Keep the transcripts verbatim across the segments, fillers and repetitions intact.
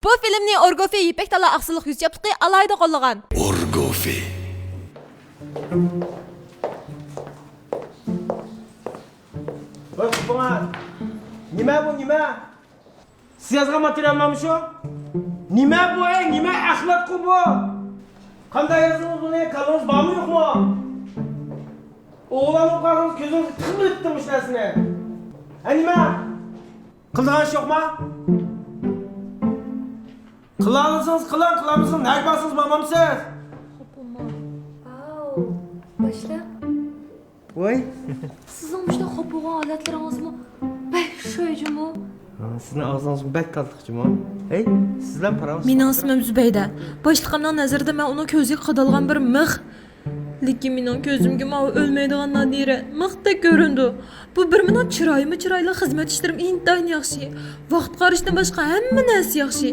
بۇ فىلىمنى ئورگوفى يىپەك تالا ئاقسىللىق يۈز چاپلىقى ئالاھىدە قوللىغان. ئورگوفى. ۋاي قوپۇڭا. نېمە بۇ، نېمە؟ سىز يازغان ماتېرىيال مانا شۇ؟ نېمە بۇ، ئەي، نېمە ئەخلەتقۇ بۇ؟ قانداق يازدىڭىز بۇنى؟ كاللىڭىز بارمۇ يوقمۇ؟ ئوغلان بولۇپ قالغىنىڭىز كۆزىڭىزگە تېخىمۇ ئىلىپتۇ مۇشۇ نەرسىنى. ھە، نېمە؟ قىلىدىغان ئىش يوقما؟ قىلالىسىڭىز قىلىڭ، قىلالمىسىڭىز نەگە بارسىڭىز بارمامسىز؟ خوپمۇ؟ ۋاو، باشلىق. ۋاي. سىزنىڭ مۇشۇنداق خوپ بولغان ھالەتلىرىڭىزمۇ بەك شوي جۇمۇ. ھا، سىزنىڭ ئاغزىڭىزمۇ بەك تاتلىق جۇمۇ. ھەي، سىزلەر پاراڭ. مېنىڭ ئىسمىم زۇبەيدە. باشلىقىمنىڭ نەزىرىدە مەن ئۇنىڭ كۆزىگە قادالغان بىر مىخ. لېكىن مېنىڭ كۆزۈمگە ماۋۇ ئۆلمەيدىغان نادىرە مىختەك كۆرۈندى. بۇ بىر مېنىڭ چىرايىمۇ چىرايلىق، خىزمەت ئىشلىرىم ئىنتايىن ياخشى. ۋاقىت قارىشتىن باشقا ھەممە نەرسە ياخشى.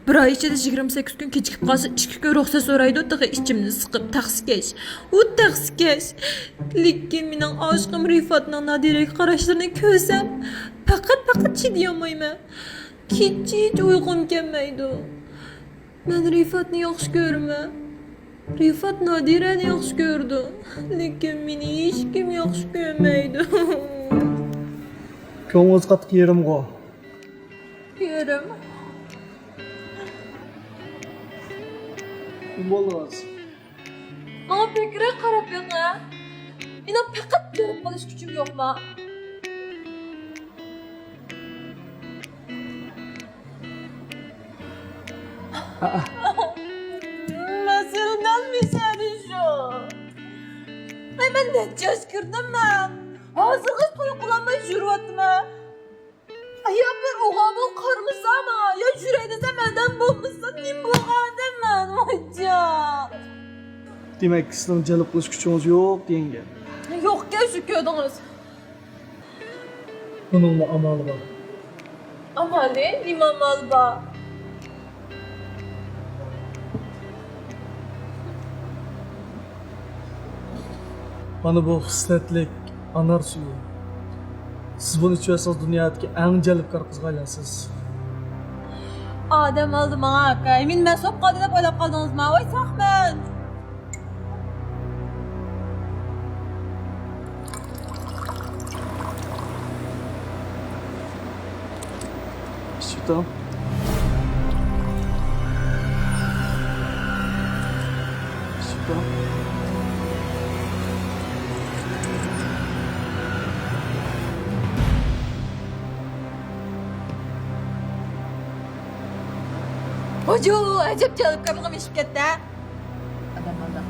بىر ئاي ئىچىدە يىگىرمە سەككىز كۈن كېچىكىپ قالسا، ئىككى كۈن رۇخسەت سورايدۇ، تېخى ئىچىمنى سىقىپ، تەخسىكەش. ئۇ تەخسىكەش. لېكىن مېنىڭ ئاشىقىم رىفاتنىڭ نادىرەگە قاراشلىرىنى كۆرسەم، پەقەت، پەقەت چىدىيالمايمەن. كېچىچە ئۇيقۇم كەلمەيدۇ. مەن رىفاتنى ياخشى كۆرىمەن. رىفات نادىرەنى ياخشى كۆرىدۇ. لېكىن مېنى ھېچكىم ياخشى كۆرمەيدۇ. كۆڭلىڭىز قاتتىق يېرىمغۇ؟ يېرىم. نېمە بولدىڭىز؟ ماڭا بەكرەك قاراپ بېقىڭ. مېنىڭ پەقەت بېرىپ قېلىش كۈچۈم يوقما؟ مەسىلە دەل مىسالى شۇ. ئەي، مەن نەچچە ياشقا كىردىم مەن. ھازىرغىچە توي قىلالماي يۈرۈۋاتىمەن. يا بىر ئوغۇل قارىمىسا ماڭا، يا يۈرەي دېسەم ئادەم بولمىسا نېمە بولغان ئادەممەن، ۋايجان. دېمەك، سىزنىڭ جەلپ قىلىش كۈچىڭىز يوق دېگەن گەپ. يوقكەن شۇ، كۆردىڭىز. بۇنىڭمۇ ئامالى بار. ئامالى؟ نېمە ئامالى بار؟ مانا بۇ خىسلەتلىك ئانار سۈيى. سىز بۇنى ئىچىۋەتسىڭىز، دۇنيادىكى ئەڭ جەلپكار قىزغا ئايلىنىسىز. ئادەم ئالدى ماڭا ئاكاي. مېنى مەست بولۇپ قالدى دەپ ئويلاپ قالدىڭىزما؟ ۋاي ساقمەن! ئىچىپتۇ. ئىچىپتۇ. ھوجۇ، ئەجەب جەلپكارلىقىم ئېشىپ كەتتى ھە. ئادەم ئالدى.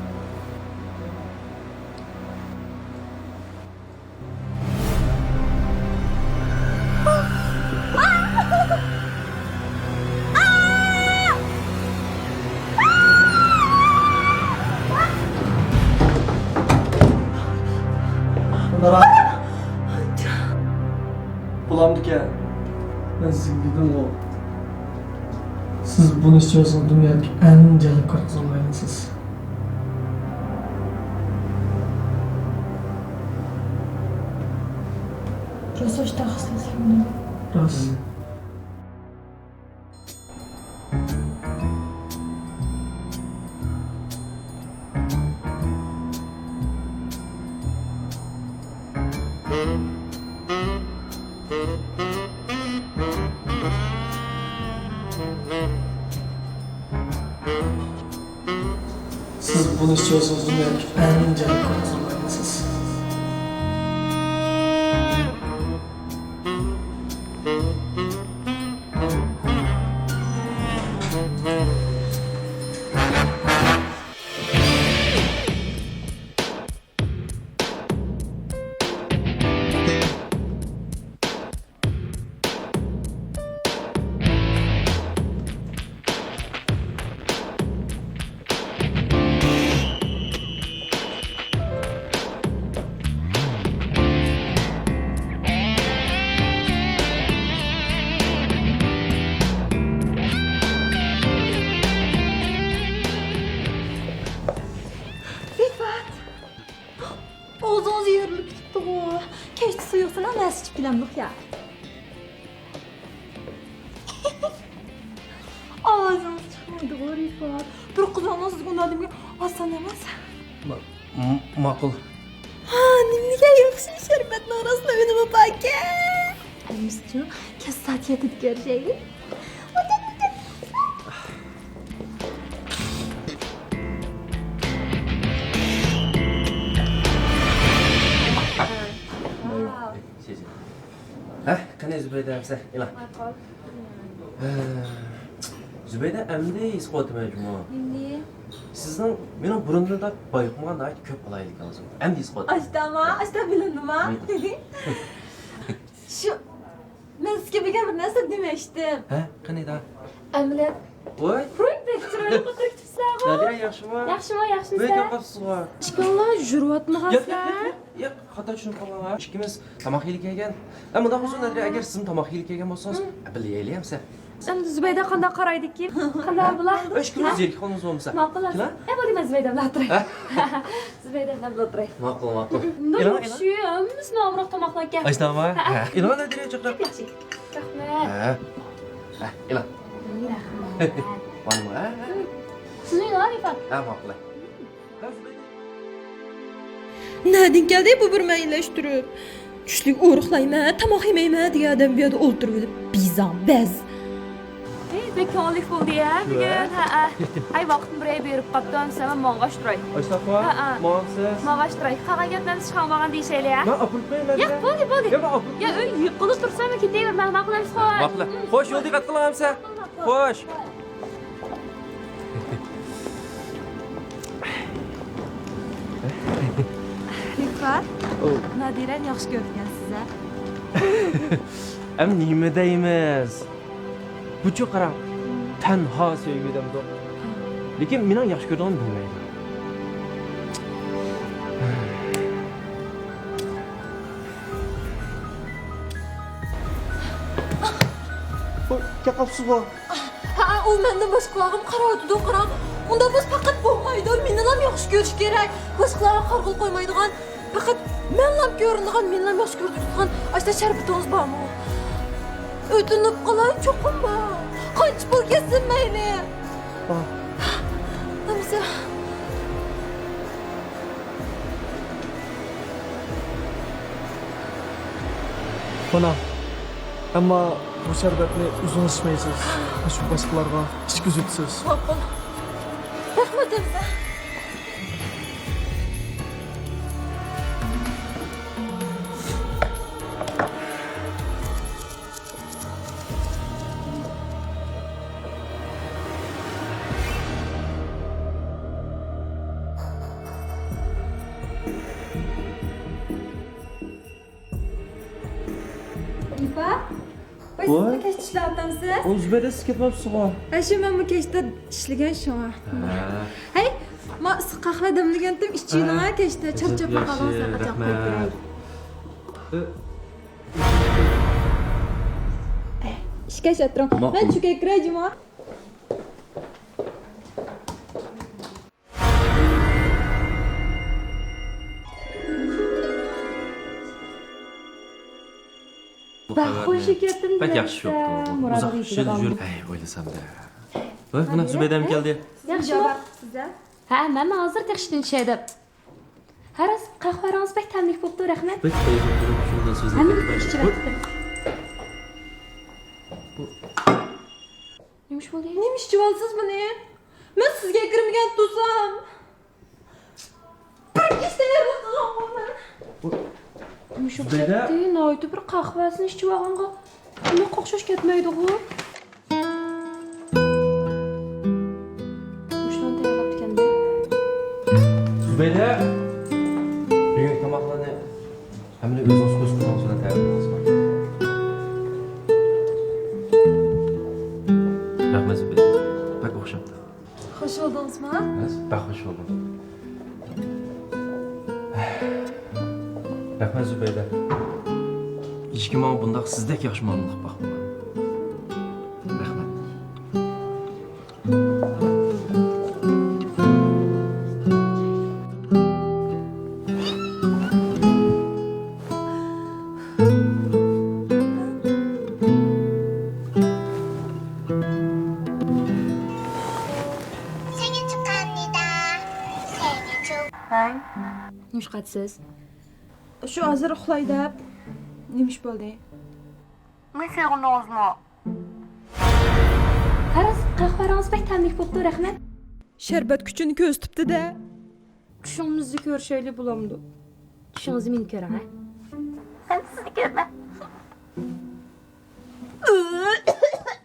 بولامدىكەن؟ مەن سىزگە دېدىمغۇ، سىز بۇنى ئىچىۋالسىڭىز دۇنيادىكى ئەڭ جەلپكار قىزغا ئايلىنىسىز. راست ئاشتا خىسلەتلىكمۇ؟ راست. سىز بۇنى ئىچىۋالسىڭىز دۇنيادىكى ئەڭ جەلپكار قىزغا ئايلىنىسىز. رىفات! ئاغزىڭىز يېرىلىپ كېتىپتىغۇ. كەچتە سۇيۇقسىنىڭ نەسى ئىچىپ كېلەمدۇق يا؟ ئاۋۇ بىر قىزىڭنىڭ سىزگە ئۇنادىمىگە ئاسان ئەمەس. ما-، م-، ماقۇل. ھا، نېمىگە ياخشى شەربەتنىڭ راسلا ئۈنۈمى باركەن. ئەمىسىچۇ، كەچ سائەت يەتتىدە كۆرۈشەيلى. ھە، قېنى زۇبەيدە ئەمسە، ئېلان. ھە، زۇبەيدە ئەمدى ھېس قىلىۋاتىمەن جۇمۇ. نېمىنى؟ سىزنىڭ مېنىڭ بۇرۇندىن بايقىمىغان ناھايىتى كۆپ قالايلىقىڭىز بار. ئەمدى ھېس قىلىۋاتىمەن. ئاشتاما، ئاشتا بىلىندىما؟ شۇ مەن سىزگە بۈگۈن بىر نەرسە دېمەكچىدىم. ھە، قېنى دا؟ ئەمەلىيەت. ۋاي. ۋاي، بەك چىرايلىق ئولتۇرۇپ كېتىپسىزغۇ. نادىرە، ياخشىمۇ؟ ياخشىمۇ، ياخشىمۇ سىلەر؟ بەك ياقىپسىزغۇ. ئىككىڭلار يۈرۈۋاتمىغانسىلەر؟ ياق، ياق، ياق، ياق، خاتا چۈشىنىپ قالماڭ. ئىككىمىز تاماق يېگىلى كەلگەن. ئە، مۇنداق بولسۇن، نادىرە، ئەگەر سىزمۇ تاماق يېگىلى كەلگەن بولسىڭىز، بىللە يەيلى ئەمسە. ئەمدى زۇبەيدە قانداق قارايدىكىن؟ قانداق بۇلار؟ ئىككىمىز يەرگە قالىمىز بولمىسا. ماقۇل. كېلە. ئە، بولدى، مەن زۇبەيدە بىلەن ئولتۇراي. ھە؟ زۇبەيدە بىلەن ئولتۇراي. ماقۇل، ماقۇل. مۇنداق ئېلىڭ، ياخشى، ھەممىسىنى ئامراق تاماقلاپ كەل. ئاشتاما؟ ھە. ئېلىڭ، نادىرە، جىقراق. ياخشى. رەھمەت. ھە. ھە، ئېلىڭ. رەھمەت. ماقۇل، ھە؟ سىزنى ئېلىڭ، رىفات. ھە، ماقۇل. نەدىن كەلدى بۇ بىر مەيلەشتۈرۈپ؟ چۈشلۈك ئورۇقلايمەن، تاماق يېمەيمەن دېگەن ئادەم بۇ يەردە ئولتۇرۇۋېلىپ بىزاڭ بەز. ئەي، بەك كۆڭۈللۈك بولدى يا بۈگۈن. ھەئە. ئەي، ۋاقىتمۇ بىر ئاي بېرىپ قاپتۇ، ئەمسە مەن ماڭغاچ تۇراي. ئاشتاپا، ھەئە. ماڭامسىز؟ ماڭغاچ تۇراي. قالغان گەپلەرنى ئىشخانىغا بارغاندا دېيىشەيلى ھە. مەن ئاپىرىپ قوياي، مەن ياق، بولدى، بولدى. ياق، مەن ئاپىرىپ يا، ئۆي يېقىلىپ تۇرسا مەن كېتەيمەن، مەن ماقۇل ئەمسە، خوش. ماقۇل. خوش، يولدا دىققەت قىلىڭ ئەمسە. خوش. رىفات، ئوۋ. نادىرەنى ياخشى كۆرىدىكەنسىز ھە؟ ئەم نېمە دەيمىز؟ بۇچۇ قاراڭ، تەنھا سۆيگۈ دەمدۇ؟ لېكىن مېنىڭ ياخشى كۆرىدىغىنىمنى بىلمەيدۇ. ۋوي، كەپ قاپسىزغۇ؟ ھە، ئۇ مەندىن باشقىلارغىمۇ قاراۋاتىدۇ، قاراڭ. ئۇنداق بولسا پەقەت بولمايدۇ. مېنىلام ياخشى كۆرۈش كېرەك. باشقىلارغا قارىغىلى قويمايدىغان، پەقەت مەنلام كۆرۈنىدىغان، مېنىلام ياخشى كۆرىدىغان ئاشتا شەربىتىڭىز بارمۇ؟ ئۆتۈنۈپ قالاي، چوقۇم بار. قانچە پۇل كەتسۇن مەيلى. بار. ئەمسە. مانا، ئەمما بۇ شەربەتنى ئۆزىڭىز ئىچمەيسىز، ئاشۇ باشقىلارغا ئىچكۈزۈپسىز. ماقۇل. رەھمەت، ئەمسە. ئىپا، ۋاي، سىزمۇ كەچتە ئىشلەۋاتامسىز؟ ۋاي، زۇبەيدە، سىز كەتمەپسىزغۇ؟ ھە، شۇ، مەنمۇ كەچتە ئىشلىگەن شۇڭا. ھە. ھەي، ما ئىسسىق قەھۋە دەملىگەنتىم، ئىچىۋېلىڭە، ھە. كەچتە چارچاپمۇ قالدىڭىز، رەھمەت. ئىشكەش ئەترىڭ. مەن چۈشۈپ كىرەي جۇمۇ. بەك خۇش ئىكەن، بەك ياخشى بوپتۇ. ئۇزاق يىل يۈر-، ئەي، ئويلىسام-دە. ۋاي، مانا زۇبەيدەم كەلدى. ياخشىمۇ؟ ھە، مەنمۇ ھازىر تېخى ئىشتىن چۈشەي دەپ. ھە راست، قەھۋەڭىز بەك تەملىك بوپتۇ، رەھمەت. بەك پەيزى بولۇپ شۇنداق سۆزلەپ ھەممىنى كەتمەڭ. ئىچىۋەتتىم. نېمە ئىش بولدى؟ نېمە ئىچىۋالىسىز بۇنى؟ مەن سىزگە كىرمىگەن تۇرسام. بىر ئىش تەييارلىق قىلغانغۇ مەن. مۇشۇ زۇبەيدە. كەتتى، ناھايىتى بىر قەھۋەسىنى ئىچىۋالغانغا قوناققا ئوخشاش كەتمەيدىغۇ. مۇشۇلارنى تەييارلاپتىكەن-دە. زۇبەيدە! بۈگۈنكى تاماقلارنى ھەممىنى ئۆزىڭىز قوشۇپ قىلغان سۈرەت تەييار قىلىڭىز. رەھمەت، زۇبەيدە. بەك ئوخشاپتۇ. خۇش بولدىڭىزمۇ؟ بەك خۇش بولدۇم. رەھمەت، زۇبەيدە. ھېچكىم ماڭا بۇنداق سىزدەك ياخشى مۇئامىلە قىلىپ باقمىغان. رەھمەت. سىز. شۇ ھازىر ئۇخلاي دەپ. نېمە ئىش بولدى؟ مېنى سېغىندىڭىزمۇ؟ قاراڭ، قەھۋەڭىز بەك تەملىك بوپتۇ، رەھمەت. شەربەت كۈچىنى كۆرسىتىپتۇ-دە. چۈشىڭىزنى كۆرۈشەيلى بولامدۇ؟ چۈشىڭىزنى مېنى كۆرۈڭ، ھە؟ مەن سىزنى كۆرمەي.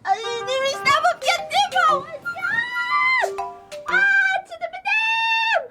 ئاي، نېمە ئىشلار بولۇپ كەتتى بۇ؟ ئا، چىدىمىدىم!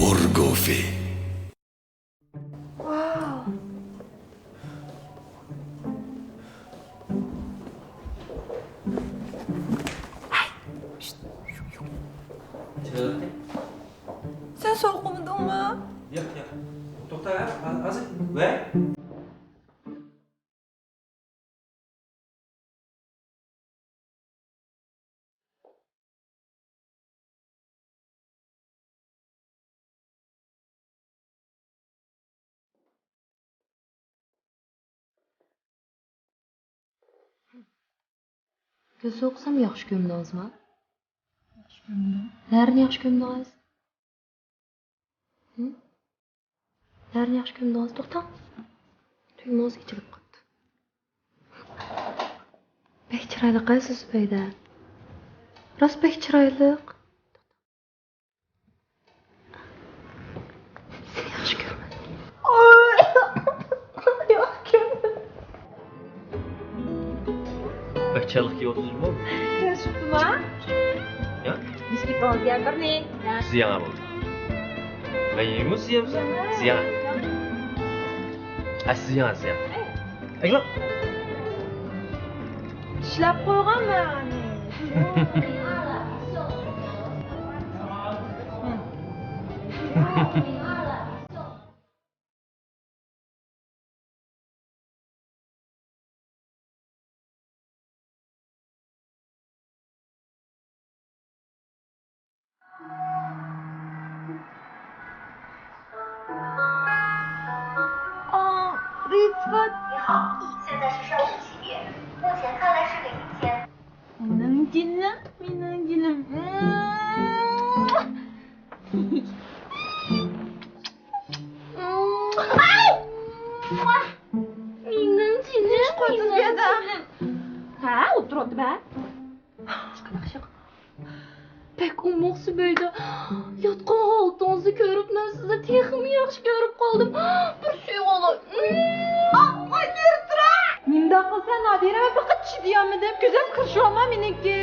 ئورگوفى. ۋاۋ. سەن سوغۇقلىمىدىڭمۇ؟ ياق، ياق. توختا، ھە؟ ھازىر. ۋەي. كۆز سوقسام ياخشى كۆرمىدىڭىزمۇ؟ ياخشى كۆرمىدىم. نەرىنى ياخشى كۆرمىدىڭىز؟ ھە؟ نەرىنى ياخشى كۆرمىدىڭىز؟ توختاڭ. تۈگمىڭىز ئېچىلىپ قاپتۇ. بەك چىرايلىق ھە سىز زۇبەيدە. راست بەك چىرايلىق. سېنى ياخشى كۆرىمەن. ياخشى كۆرىمەن. بەك چىرايلىق كىيىۋاتىسىزمۇ؟ كۆرۈشۈپتىما؟ يا؟ مىسكىتىڭىز يەنە بىرنى. سىز ياڭا بولدى. مەن يەيمۇ سىز يەمسىز؟ سىز ياڭا. ھە، سىز ياڭا، سىز ياڭا. ئەگلا. چىشلەپ قويغانمەن ئانى. ئا، رىفات. 你好，现在是上午七点，目前看来是个阴天。 مېنىڭ جېنىم، مېنىڭ جېنىم. مېنىڭ جېنىم، مېنىڭ جېنىم. ھە، ئولتۇرۇۋاتىمەن. بەك ئومۇق زۇبەيدە. ياتقان ھالىتىڭىزنى كۆرۈپ، مەن سىزنى تېخىمۇ ياخشى كۆرۈپ قالدىم. بىر سۆيۈۋالاي. ئاققا يۈرترا! نېمانداق قىلسا نادىرە، مەن پەقەت چىدىيالمىدىم. كۆزۈم كىرىشىۋالما مېنىڭكى.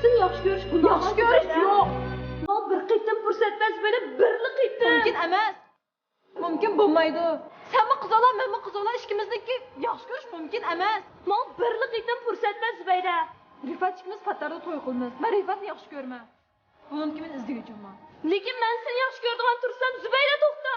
سېنى ياخشى كۆرۈش گۇناھ. ياخشى كۆرۈش يوق. ماڭا بىر قېتىم پۇرسەت بەر زۇبەيدە، بىرلا قېتىم. مۇمكىن ئەمەس. مۇمكىن بولمايدۇ. سەنمۇ قىزالا، مەنمۇ قىزالا، ئىككىمىزنىڭكى ياخشى كۆرۈش مۇمكىن ئەمەس. ماڭا بىرلا قېتىم پۇرسەت بەر زۇبەيدە. رىفات ئىككىمىز پاتاردا توي قىلىمىز. مەن رىفاتنى ياخشى كۆرىمەن. بۇنىڭكى مېنى ئىزدىگۈچىڭمۇ؟ لېكىن مەن سېنى ياخشى كۆرىدىغان تۇرسام، زۇبەيدە توختا.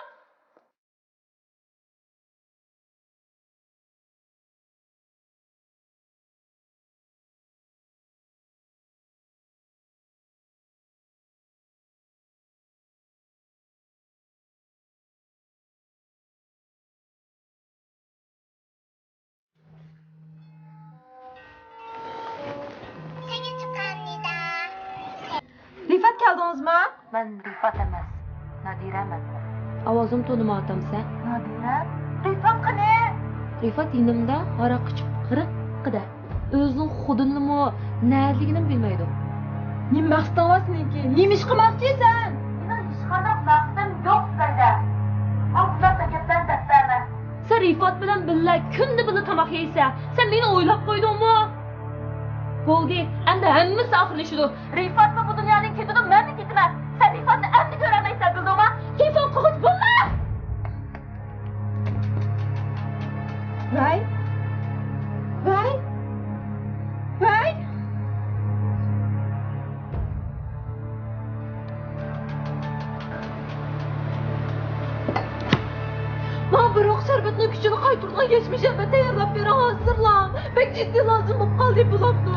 رىفات، كەلدىڭىزما؟ مەن رىفات ئەمەس، نادىرەمەن. ئاۋازىمنى تونۇمايۋاتامسەن؟ نادىرە؟ رىفات قېنى؟ رىفات يېنىمدا ھاراق ئىچىپ غىرىققىدە. ئۆزىنىڭ خۇدىنىمۇ نەدىلىكىنىمۇ بىلمەيدۇ. نېمە مەقسىتىڭ بار سېنىڭكى؟ نېمە ئىش قىلماقچى سەن؟ مېنىڭ ھېچقانداق مەقسىتىم يوق، زۇبەيدە. ماڭا بۇنداق گەپلەرنى دەپ بەرمە. سەن رىفات بىلەن بىللە كۈندە بىللە تاماق يەيسەن. سەن مېنى ئويلاپ قويدۇڭمۇ؟ بولدى، ئەمدى ھەممىسى ئاخىرلىشىدۇ. رىفاتمۇ بۇ دۇنيادىن كېتىدۇ، مەنمۇ كېتىمەن. سەن رىفاتنى ئەمدى كۆرەلمەيسەن، بىلدىڭمۇ؟ تېلېفون قىلغۇچ بولما! ۋاي! ۋاي! ۋاي! ماڭا بىراق شەربەتنىڭ كۈچىنى قايتۇرىدىغان يەشمە شەربەت تەييارلاپ بېرىڭ، ھازىرلا. بەك جىددىي لازىم بولۇپ قالدى بۇلامدۇ.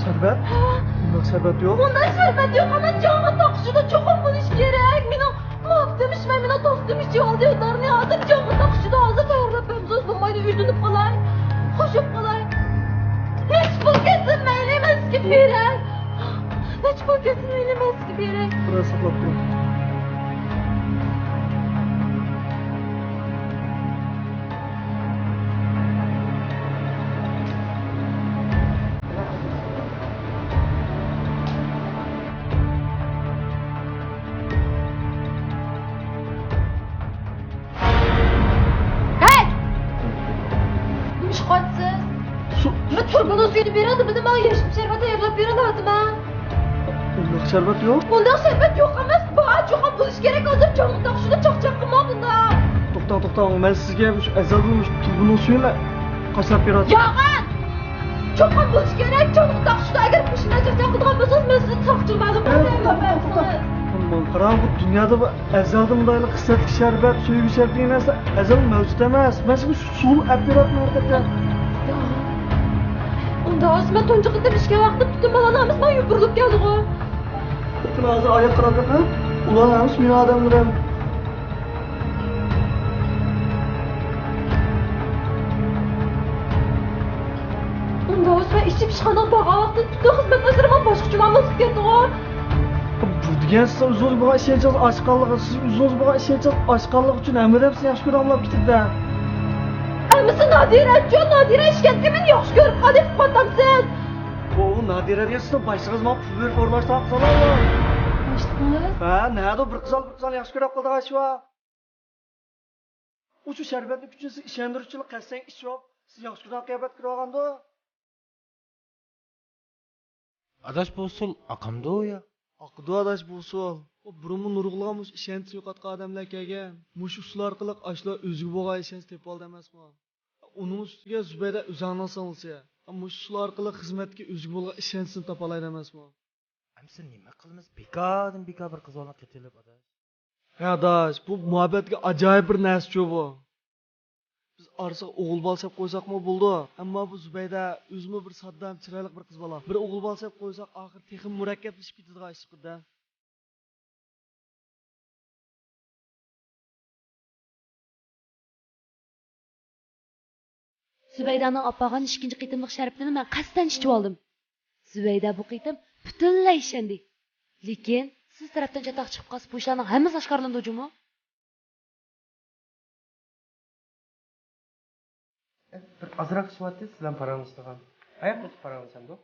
شەربەت؟ ھە؟ ئۇنداق شەربەت يوق. ئۇنداق شەربەت يوق ئەمەس، جانغا تاقىشىدۇ، چوقۇم بولۇشى كېرەك. مېنىڭ مۇھەببىتىم ئىچمەي، مېنىڭ دوستۇم ئىچىۋالدى ئۇلارنى، ھازىر جانغا تاقىشىدۇ، ھازىر تەييارلاپ بەرمىسىڭىز بولمايدۇ، ئۆيدىنىپ قالاي، خوش بولۇپ قالاي. نەچچە پۇل كەتسۇن مەيلى، مەن سىزگە بېرەي. نەچچە پۇل كەتسۇن مەيلى، مەن سىزگە بېرەي. بىراز ساقلاپ تۇرۇڭ. ھەي! نېمە ئىش قىلىۋاتىسىز؟ سۇ. بۇ تۇرۇبىنىڭ سۈيىنى بېرىڭ، بىردە ماڭا يەشمە شەربەت تەييارلاپ بېرىڭ، ھازىر مەن. ئۇنداق شەربەت يوق. ئۇنداق شەربەت يوق ئەمەس، بار، چوقۇم بولۇشى كېرەك، ھازىر جانغا تاقىشىدۇ، چاقچاق قىلماڭ بۇنداق. توختاڭ، توختاڭ، مەن سىزگە مۇشۇ ئەزەلدىن مۇشۇ تۇرۇبىنىڭ سۈيىنى قاچىلاپ بېرىۋاتىمەن. يالغان! چوقۇم بولۇشى كېرەك، جانغا تاقىشىدۇ، ئەگەر مۇشۇنداق چاقچاق قىلىدىغان بولسىڭىز، مەن سىزنى ساقچىغا مەلۇم قىلىمەن. قاراڭ، بۇ دۇنيادا بۇ ئەزەلدىن بۇنداق خىسلەتلىك شەربەت، سۆيگۈ شەربىتى دېگەن نەرسە ئەزەلدىن مەۋجۇت ئەمەس. مەن سىزگە شۇ سۇنى ئەپ بېرىۋاتىمەن ھەقىقەتەن. ئۇنداق بولسا مەن تۇنجى قېتىم ئىچكەن ۋاقىتتا پۈتۈن بالىلار ھەممىسى ماڭا يوپۇرۇلۇپ كەلدىغۇ. قېنى ھازىر ئاياققا قاراپ بېقىڭ. ئۇلار ھەممىسى مېنىڭ ئادەملىرىم. ئۇنداق بولسا مەن ئىچىپ ئىشخانىغا بارغان ۋاقتىدا پۈتۈن خىزمەتداشلىرىم باشقىچە مۇئامىلە قىلىپ كەتتىغۇ. بۇ دېگەن سىز ئۆزىڭىز بولغان ئىشەنچىڭىز ئاشقانلىقى، سىز ئۆزىڭىز بولغان ئىشەنچىڭىز ئاشقانلىقى ئۈچۈن ھەممىدىن سىز ياخشى كۆرۈۋالماپ كېتىدۇ-دە. ئەمىسە نادىرەچۇ، نادىرە ئىشكەنتكە مېنى ياخشى كۆرۈپ قالدى دەپ قويۇپتىمسىز؟ ئۇ نادىرە دېگەن سىزنىڭ باشلىقىڭىز، ماڭا پۇل بېرىپ ئورۇنلاشتۇرغان قىز ئالا. باشلىقىڭىز؟ ھە، نەدە بىر قىز ئالا بىر قىز ئالا ياخشى كۆرۈپ قالىدىغان ئىش بار. ئۇ شۇ شەربەتنى كۈچىنى سىز ئىشەندۈرۈش ئۈچۈن قەستەن ئىچىۋاپ، سىز ياخشى كۆرىدىغان قىياپەتكە كىرىۋالغاندۇ؟ ئاداش، بۇ ئۇسۇل ئاقامدۇ يا؟ ئاقىدۇ ئاداش بۇ ئۇسۇل. ئۇ بۇرۇنمۇ نۇرغۇنلىغان مۇشۇ ئىشەنچنى يوقاتقان ئادەملەر كەلگەن. مۇشۇ ئۇسۇل ئارقىلىق ئاشۇلار ئۆزىگە بولغان ئىشەنچنى تېپىۋالدى ئەمەسمۇ؟ ئۇنىڭ ئۈستىگە زۇبەيدە ئۆزۈڭنىڭ سىڭلىسى. مۇشۇ ئۇسۇل ئارقىلىق خىزمەتتىكى ئۆزىگە بولغان ئىشەنچنى تاپالايدۇ ئەمەسمۇ؟ ئەمىسە نېمە قىلىمىز؟ بىكاردىن بىكار بىر قىز بالىنى قېتىلىپ، ئاداش. ھە ئاداش، بۇ مۇھەببەتكە ئاجايىپ بىر نەرسىچۇ بۇ. بىز ئارىسىغا ئوغۇل بالا سېلىپ قويساقمۇ بولىدۇ، ئەمما بۇ زۇبەيدە ئۆزىمۇ بىر ساددا ھەم چىرايلىق بىر قىز بالا. بىر ئوغۇل بالا سېلىپ قويساق ئاخىر تېخىمۇ مۇرەككەپلىشىپ كېتىدىغان ئىش چىقىدۇ-دە. زۇبەيدانىڭ ئاپارغان ئىككىنچى قېتىملىق شەربىتىنى مەن قەستەن ئىچىۋالدىم. زۇبەيدە بۇ قېتىم پۈتۈنلەي ئىشەندى. لېكىن سىز تەرەپتىن چاتاق چىقىپ قالسا، بۇ ئىشلارنىڭ ھەممىسى ئاشكارىلىنىدۇ جۇمۇ. بىر ئازراق ئىش بارتى سىلەن پاراڭلىشىدىغان. ھايات بولسا پاراڭلىشامدۇ؟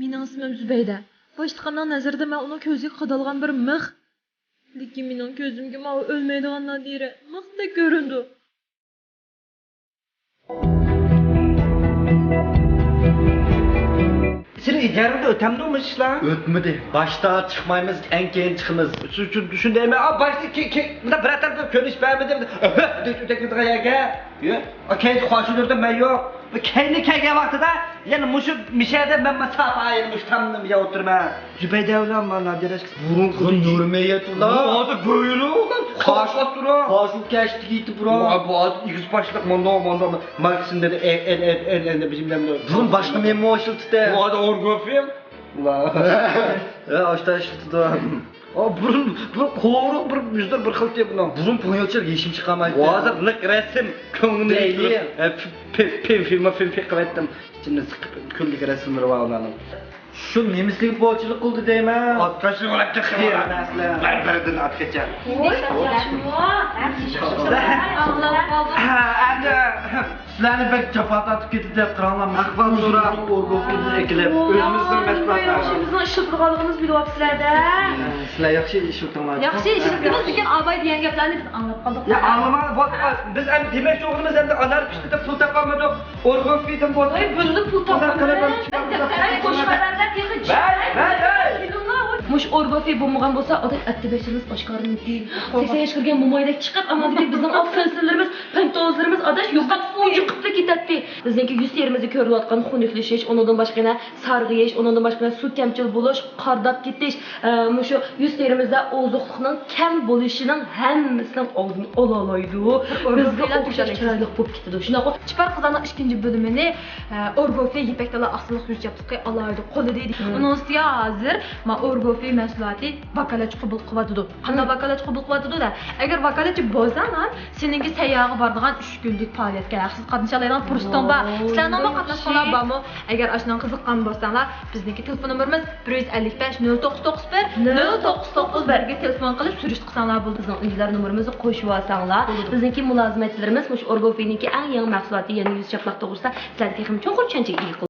مېنىڭ ئىسمىم زۇبەيدە. باشلىقىمنىڭ نەزىرىدە مەن ئۇنىڭ كۆزىگە قادالغان بىر مىخ. لېكىن مېنىڭ كۆزۈمگە ماۋۇ ئۆلمەيدىغان نادىرە مىختەك كۆرۈنىدۇ. سېنىڭ ئىجارىڭدە ئۆتەمدۇ مۇشۇ ئىشلار؟ ئۆتمىدى. باشتا چىقمايمىز، ئەڭ كېيىن چىقىمىز. شۇ، شۇ، شۇنداق ئەمەس. ئا، باشتا كېيىن، كېيىن، مۇنداق بىرەر تەرەپكە كۆرۈنۈش بەرمىدى. ئۆھ، دەپ ئۆتۈپ كېتىدىغان يەرگە. يۆ. ئا، كەينىدە قارشى تۇردۇم مەن يوق. كەينى كەلگەن ۋاقتىدا يەنە مۇشۇ مىشەدە مەن مۇساپە ئايرىمىش تامنىم يا ئولتۇرمەن. زۇبەيدە بىلەن مانا نادىرەش بۇرۇنقى بۇ نۇرمەيەت ئۇلار. ھازىر بۆيرۈك قاش-، قاش تۇرا. قاشۇ كەشتىگە يېتىپ بۇرا. ۋاي، بۇ ھازىر ئېگىز باشلىق مانداق، مانداق ماكسىمدە ئەل، ئەل، ئەل، ئەل، ئەل، بىلمەم نېمە. بۇرۇن باشقا مېمو ئىشلىتىتتى. بۇ ھازىر ئورگوفىل. ۋاي. ھە، ئاشتا ئىشلىتىدۇ. ئا، بۇرۇن، بۇرۇن قورۇق بىر يۈزلەر بىر خىل تېپىنىڭ. بۇرۇن پوڭيوچىلىق ھېچنېمە چىقارمايتتى. ھازىر نەق رەسىم، كۆڭلۈمنى دەيلى. ئە، فىلما، فىلما، فىلما قىلىۋەتتىم. ئىچىمدە سىقىپ كۈندىكى رەسىملىرى بار ئۇلارنىڭ. شۇ نېمىسىگە پوچىلىق قىلدى دەيمەن. ئات قېشىغا ئۆلۈپ كەتكەن. بىر-بىرىدىن ئات قېچەر. سىلەرنى بەك جاپا تارتىپ كېتىپ دەپ قاراڭلار. ئەھۋال سوراپ، ئورگوفىدىن ئەكېلىپ، ئۆزىمىزنىڭ مەھسۇلاتلىرىنى. ئۆزىمىزنىڭ ئىشلىتىدىغانلىقىمىزنى بىلىۋاپسىلەر-دە. سىلەر ياخشى ئىشلىتىڭلار. ياخشى ئىشلىتىمىز، لېكىن ئاباي دېگەن گەپلەرنى بىز ئاڭلاپ قالدۇق. يا، ئاڭلىما، بولدى. بىز ئەمدى دېمەكچى بولغىنىمىز، ئەمدى ئانار پىشتى دەپ پۇل تاپالمىدۇق. ئورگوفىدىن بولدى. ۋاي، بۇندىن پۇل تاپالمىدۇق. قوشماقلاردا تېخى مۇشۇ ئورگوفى بولمىغان بولسا، ئاداش ئەتتە بەشلىرىمىز ئاشكارىلىنىدۇ. سەكسەن ياشقا كىرگەن مومايدەك چىقىپ، ئاندىن كېيىن بىزنىڭ ئاق سەنسىلىرىمىز، پەنتوزلىرىمىز، ئاداش، يوقاپ، ئۇنچۇقۇپلا كېتەتتى. بىزنىڭكى يۈز تېرىمىزدە كۆرۈلۈۋاتقان خۇنۈكلىشىش، ئۇنىڭدىن باشقا يەنە سارغىيىش، ئۇنىڭدىن باشقا يەنە سۇ كەمچىل بولۇش، قارداپ كېتىش، ئە، مۇشۇ يۈز تېرىمىزدە ئوزۇقلۇقنىڭ كەم بولۇشىنىڭ ھەممىسىنىڭ ئالدىنى ئالالايدۇ. بىزگە ئوخشاش چىرايلىق بولۇپ كېتىدۇ. شۇنداققۇ؟ چىپار قىزلارنىڭ ئىككىنچى بۆلۈمىنى، ئە، ئورگوفى يىپەك تالا ئاقسىللىق يۈز چاپلىقى ئالاھىدە قوللىدى. ئۇنىڭ ئۈستىگە ھازىر ما ئورگوفى مەھسۇلاتى ۋاكالەتچى قوبۇل قىلىۋاتىدۇ. قانداق ۋاكالەتچى قوبۇل قىلىۋاتىدۇ-دە؟ ئەگەر ۋاكالەتچى بولساڭلار، سېنىڭكى سەييارغا بارىدىغان ئۈچ كۈنلۈك پائالىيەتكە ھەقسىز قاتنىشالايدىغان پۇرسىتىڭ بار. سىلەرنىڭمۇ قاتناشقۇڭلار بارمۇ؟ ئەگەر ئاشۇنىڭغا قىزىققان بولساڭلار، بىزنىڭكى تېلېفون نومۇرىمىز بىر يۈز ئەللىك بەش، نۆل توققۇز توققۇز بىر، نۆل توققۇز توققۇز بىرگە تېلېفون قىلىپ سۈرۈشتە قىلساڭلار بولىدۇ. بىزنىڭ ئۈندىدار نومۇرىمىزنى قوشۇۋالساڭلار، بولىدۇ. بىزنىڭكى مۇلازىمەتچىلىرىمىز مۇشۇ ئورگوفىنىڭكى ئەڭ يېڭى مەھسۇلاتى، يەنى يۈز چاپلاق توغرىسىدا سىلەرگە تېخىمۇ چوڭقۇر چۈشەنچە ئىگە قىلىدۇ.